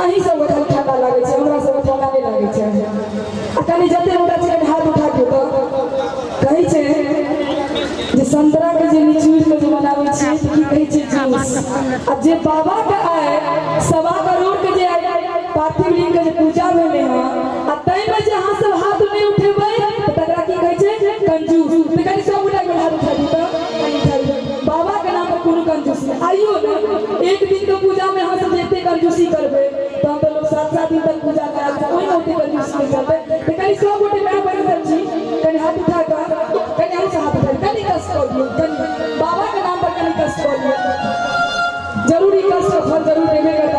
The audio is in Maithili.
अहीं सबके खाली ठंडा लागै छै, हमरा सबके ठंडा नहि लागै छै। आ कनि जते गोटा छै कनि हाथ उठा दियौ। तऽ कहै छै जे संतरा के जे निचोड़ि के जे बनाबै छियै तऽ की कहै छै? जूस। आ जे बाबा के आइ 1.25 करोड़ के जे आइ पार्थिव लिंग के जे पूजा भेलै हँ, आ ताहिमे जे अहाँ सब हाथ नहि उठेबै तऽ तकरा की कहै छै? कंजूस। तऽ कनि सब गोटा एक बेर हाथ उठा दियौ। तऽ कनि उठा दियौ। बाबा के नाम पर कोनो कंजूस नहि। आइयो ने एक दिन के पूजा में अहाँ सब जे एते कंजूसी करबै, तहन तऽ लोक 7-7 दिन तक पूजा करत, ओहिमे ओते कंजूसी नहि करतै। तऽ कनि सब गोटे माय बहिन सब छी, कनि हाथ उठा कऽ, कनि अहूँ सब हाथ उठा, कनि कष्ट कऽ दियौ, कनि बाबा के नाम पर कनि कष्ट कऽ दियौ। जरूरी कष्ट फल जरूर देबे करता।